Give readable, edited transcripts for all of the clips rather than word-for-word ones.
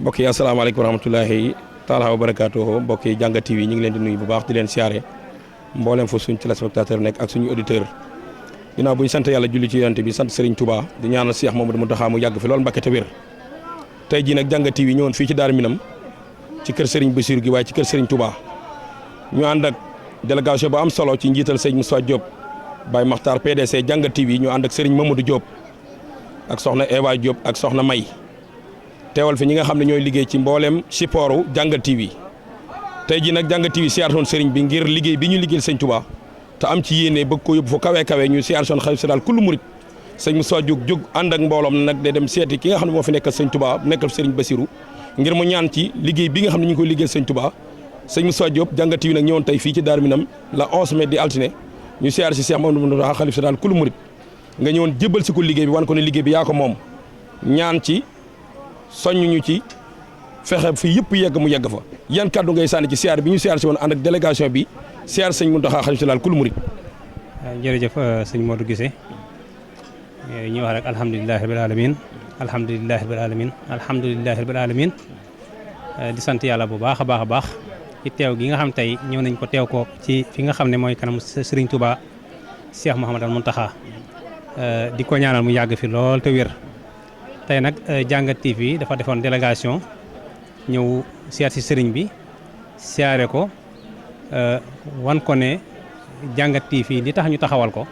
mbokk yi asalaamaaleykum wa rahmatulahi taala wa barakaatuhu mbokk yi Jàngat TV ñu ngi leen di nuyu bu baax di leen siyaare mboolem fa suñ téléspectateur nekk ak suñu auditeur ginnaaw bu ñu sant yàlla julli ci yonent bi sant Serigne Touba di ñaanal Cheikh Mamadou Mountakha mu yàgg fi loolu Mbàkke te wér tey jii nag Jàngat TV ñëwoon fii ci Daaru Minam ci kër Serigne Bassirou gi waaye ci kër Serigne Touba ñu ànd ak délégation bu am solo ci njiital Serigne Moussa Diop Baye Makhtar PDC Jàngat TV ñu ànd ak Serigne Mamadou Diop ak soxna Ewa Diop ak soxna May teewal fi ñi nga xam ne ñooy liggéey ci mbooleem supportu Jàngat TV tey jii nag Jàngat TV siyaartoon Serigne bi ngir liggéey bi ñu liggéeyal Serigne Touba te am ci yéene bëgg ko yóbbu fu kawe ñu siyaartoon xalifa général kullu murit Serigne Moussa jóg ànd ak mbooloom nag day dem seeti ki nga xam ne moo fi nekkal Serigne Touba nekkal Serigne Bassirou ngir mu ñaan ci liggéey bi nga xam ne ñu ngi koy liggéeyal Serigne Touba Serigne Moussa Diop Jàngat TV nag ñëwoon tey fii ci Daaru Minam la 11 mai di altine ñu siyaar si Cheikh Mamadou Mountakha xalifa général kullu murit nga ñëwoon jébbal si ko liggéey bi wan ko ne liggéey bi yaa ko moom ñaan ci soññuñu ci fexe fi yëpp yegg mu yegg fa yan kàddu ngay sànni ci siyaar bi ñu siyaar si woon ànd ak délégation bi siyaar sëñ Mountakha xalifa général kullu murit. jërëjëf sëñ Modou Guissé ñu wax rek alhamdulilahi rabbil alamin alhamdulilahi rabbil alamin alhamdulilahi rabbil alamin di sant yàlla bu baax a baax ci teew gi nga xam tey ñëw nañ ko teew ko ci fi nga xam ne mooy kanam Serigne Touba Cheikh Mouhamadou Mountakha di ko ñaanal mu yàgg fi lool te wér tey nag Jàngat TV dafa defoon délégation ñëw siyaar si sëriñ bi siyaare ko wan ko ne Jàngat TV li tax ñu taxawal ko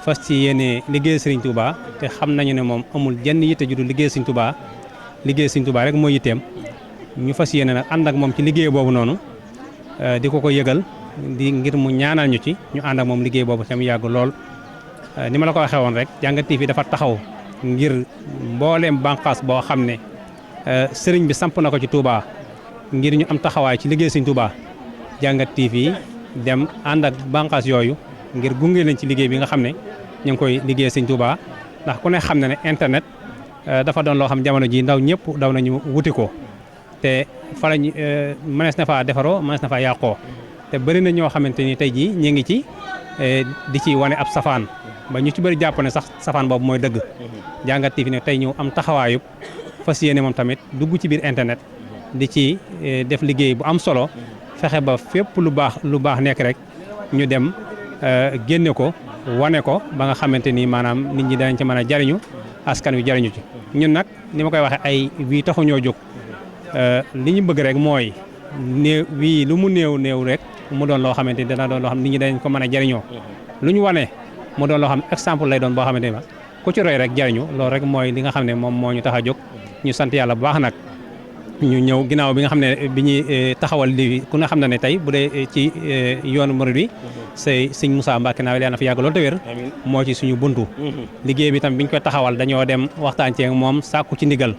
fas ci yéene liggéey Serigne Touba te xam nañu ne moom amul jenn yitte ju dul liggéey Serigne Touba rek mooy yitteem ñu fas yéene nag ànd ak moom ci liggéey boobu noonu di ko yëgal di ngir mu ñaanal ñu ci ñu ànd ak moom liggéey boobu tam yàgg lool ni ma la ko waxee woon rek Jàngat TV dafa taxaw ngir mbooleem bànqaas boo xam ne sëriñ bi samp na ko ci Touba ngir ñu am taxawaay ci liggéey Serigne Touba Jàngat TV dem ànd ak bànqaas yooyu ngir gunge leen ci liggéey bi nga xam ne ñu ngi koy liggéey Serigne Touba ndax ku ne xam ne internet dafa doon loo xam jamono ji ndaw ñëpp daw nañu wuti ko te fa lañ mënees na faa defaroo mënees na faa yàqoo te bëri na ñoo xamante ni tey jii ñu ngi ci di ci wane ab safaan ba ñu ci bëri jàpp ne sax safaan boobu mooy dëgg Jàngat TV ne tey ñëw am taxawaayub fas yéene moom tamit dugg ci biir internet di ci def liggéey bu am solo fexe ba fépp lu baax nekk rek ñu dem génne ko wane ko ba nga xamante ni maanaam nit ñi danañ ci mën a jariñu askan wi jariñu ci ñun nag ni ma koy waxee ay wii taxuñoo jóg li ñu bëgg rek mooy wii lu mu néew rek mu doon loo xamante ni dana doon loo xam nit ñi danañ ko mën a jariñoo lu ñu wane mu doon loo xam exemple lay doon boo xamante ni ku ci roy rek jariñu loolu rek mooy li nga xam ne moom moo ñu tax a jóg ñu sant yàlla bu baax nag ñu ñëw ginnaaw bi nga xam ne bi ñuy taxawal li ku ne xam na ne tey bu dee ci yoonu murid bi sëñ Moussa Mbacke naa yàlla na fi yàgg loolu te wér moo ci suñu buntu liggéey bi tam bi ñu koy taxawal dañoo dem waxtaan ci moom sàkku ci ndigal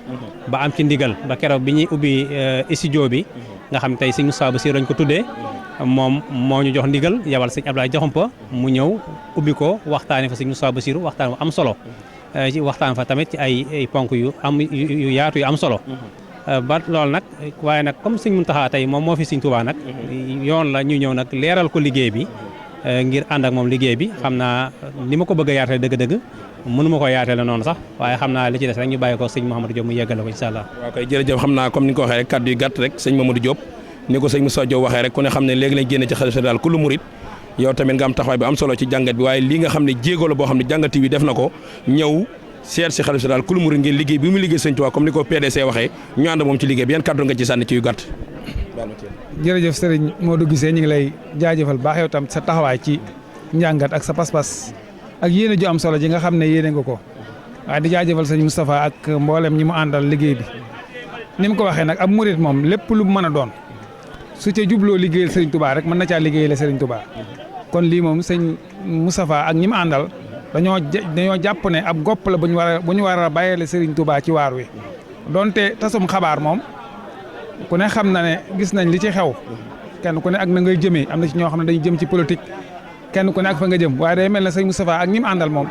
ba am ci ndigal ba keroog bi ñuy ubbi studio bi nga xam tey sëñ Moussa Bassirou lañ ko tuddee moom moo ñu jox ndigal yabal sëñ Abdoulaye Diakhoumpa mu ñëw ubbi ko waxtaane fa sëñ Moussa Bassirou waxtaan bu am solo ci waxtaan fa tamit ci ay ponk yu yaatu yu am solo ba loolu nag waaye nag comme sëñ Mountakha tey moom moo fi sëñ Touba nag yoon la ñu ñëw nag leeral ko liggéey bi ngir ànd ak moom liggéey bi xam naa ni ma ko bëgg a yaatale dëgg-dëgg mënu ma ko yaatale noonu sax waaye xam naa li ci des rek ñu bàyyi ko sëñ Mouhamadou Diop mu yeggale ko incha allah. waaw kay jërëjëf xam naa comme ni nga ko waxee rek kàddu yu gàtt rek sëñ Mamadou Diop ni ko sëñ Moussa Diop waxee rek ku ne xam ne léegi lañ génne ci xalifa général kullu murit yow tamit nga am taxawaay bi am solo ci jàngat bi waaye lii nga xam ne jéego la boo xam ne Jàngat TV def na ko ñëw seet si xalifa général kullu murit ngir liggéey bi mu liggéey sëñ Touba comme ni ko PDC waxee ñu ànd moom ci liggéey bi yan kàddu nga ci sànni ci yu gàtt. jërëjëf Serigne Modou Guissé ñu ngi lay jaajëfal baax yow tam sa taxawaay ci njàngat ak sa pas-pas ak yéene ju am solo ji nga xam ne yéene nga ko waaye di jaajëfal sëñ Moustapha ak mboolem ñi mu àndal liggéey bi ni mu ko waxee nag ab murit moom lépp lu mën a doon su ca jubloo liggéeyal Serigne Touba rek mën na caa liggéeyal Serigne Touba kon lii moom sëñ Moustapha ak ñi mu àndal dañoo jàpp ne ab gopp la bu ñu war a bàyyele Serigne Touba ci waar wi donte tasum xabaar moom ku ne xam na ne gis nañ li ci xew kenn ku ne ak na ngay jëmee am na ci ñoo xam ne dañuy jëm ci politique kenn ku ne ak fa nga jëm waaye day mel ne sëñ Moustapha ak ñi mu àndal moom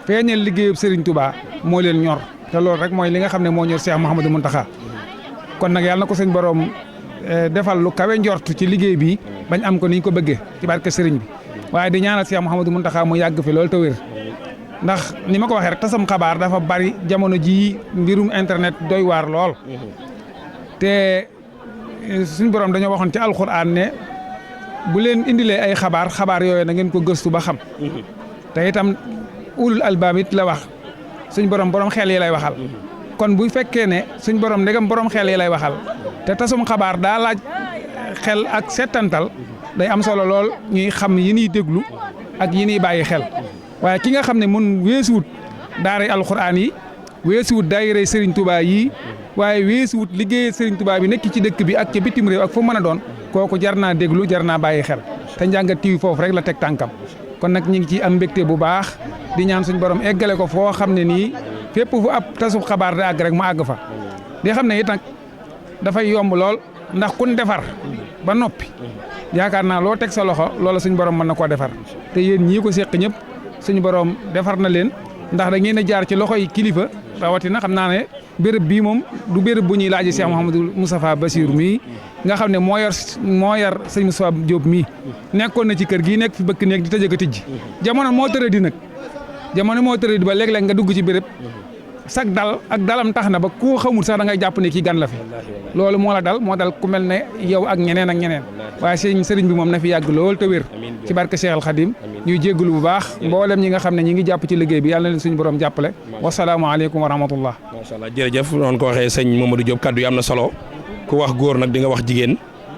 feeñal liggéeyub Serigne Touba moo leen ñor te loolu rek mooy li nga xam ne moo ñor Cheikh Mouhamadou Mountakha kon nag yàlla na ko sëñ borom defal lu kawe njort ci liggéey bi bañ am ko ni ñu ko bëggee ci barke Serigne bi waaye di ñaanal Cheikh Mouhamadou Mountakha mu yàgg fi loolu te wér ndax ni ma ko waxee rek tasam xabaar dafa bari jamono jii mbirum internet doy waar lool te suñ borom dañoo waxoon ci alxuraan ne bu leen indilee ay xabaar yooyu na ngeen ko gëstu ba xam te itam ulul albaab it la wax suñ borom xel yi lay waxal kon bu fekkee ne suñ borom ndegam borom xel yi lay waxal te tasum xabaar daa laaj xel ak settantal day am solo lool ñuy xam yi ñuy déglu ak yi ñuy bàyyi xel waaye ki nga xam ne mun weesuwut daaray alxuraan yi weesuwut daayira Serigne Touba yi waaye weesuwut liggéeyee Serigne Touba bi nekk ci dëkk bi ak ca bitim réew ak fu mën a doon kooku jar naa déglu jar naa bàyyi xel te Ndiangat TV foofu rek la teg tànkam kon nag ñu ngi ci am mbégte bu baax di ñaan suñ borom eggale ko foo xam ne nii fépp fu ab tasu xabaar da àgg rek mu àgg fa di xam ne it nag dafay yomb lool ndax kun defar ba noppi yaakaar naa loo teg sa loxo loola suñ borom mën na koo defar te yéen ñii ko séq ñëpp suñu borom defar na leen ndax da ngeen a jaar ci loxoy kilifa rawatina xam naa ne béréb bii moom du béréb bu ñuy laaji Cheikh Mouhamadou Moustapha Bassirou mii nga xam ne moo yor sëñ Moustapha Diop mii nekkoon na ci kër gii nekk fi bëkk néeg di tëjëk a tijji jamono moo tërë di nag jamono moo tërë di ba léeg-léeg nga dugg ci béréb sag dal ak dalam tax na ba ku xamul sax da ngay jàpp ne kii gan la fi loolu moo la dal moo dal ku mel ne yow ak ñeneen waaye sëriñ bi moom na fi yàgg lool te wér ci barke Cheikh Al Khadim ñuy jéggulu bu baax mboolem ñi nga xam ne ñi ngi jàpp ci liggéey bi yàlla na leen suñu borom jàppale wasalaamaaleykum wa rahmatullah. macha allah jërëjëf noonu ko waxee sëñ Mamadou Diop kaddu yi am na solo ku wax góor nag di nga wax jigéen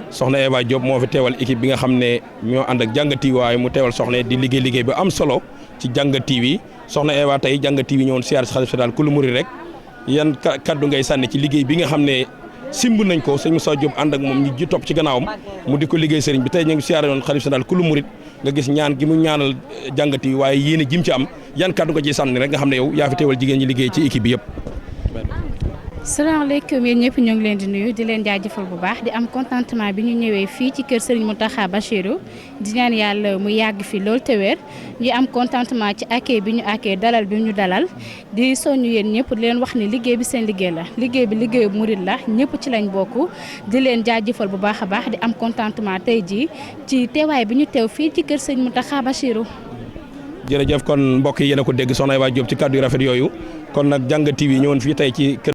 soxna Eva Diop moo fi teewal équipe bi nga xam ne ñoo ànd ak Ndiangat TV waaye mu teewal soxna di liggéey bi am solo ci Ndiangat TV soxna Eva tey Ndiangat TV ñëwoon siyaar si xalifa général kulu murid rek yan kaddu ngay sànni ci liggéey bi nga xam ne simb nañ ko sëñ Moussa Diop ànd ak moom ñu ji topp ci gannaawam mu di ko liggéey sëriñ bi tey ñu ngi siyaare woon xalifa général kulu murid nga gis ñaan gi mu ñaanal Ndiangat TV waaye yéen a jim ci am yan kaddu nga ciy sànni rek nga xam ne yow yaa fi teewal jigéen ñi liggéey ci équipe bi yëpp. salaamaaleykum yéen ñëpp ñoo ngi leen di nuyu di leen jaajëfal bu baax di am contentement bi ñu ñëwee fii ci kër Serigne Mountakha Bassirou di ñaan yàlla mu yàgg fi lool te wér ñu am contentement ci accueil bi ñu accueil dalal bi ñu dalal di soññu yéen ñëpp di leen wax ni liggéey bi seen liggéey la liggéey bi liggéeyu murid la ñëpp ci lañ bokk di leen jaajëfal bu baax a baax di am contentement tey jii ci teewaay bi ñu teew fii ci kër Serigne Mountakha Bassirou. jërëjëf kon mbokk yi yéen a ko dégg soxna Eva Diop ci kaddu yu rafet yooyu kon nag Ndiangat TV ñëwoon fii tey ci kër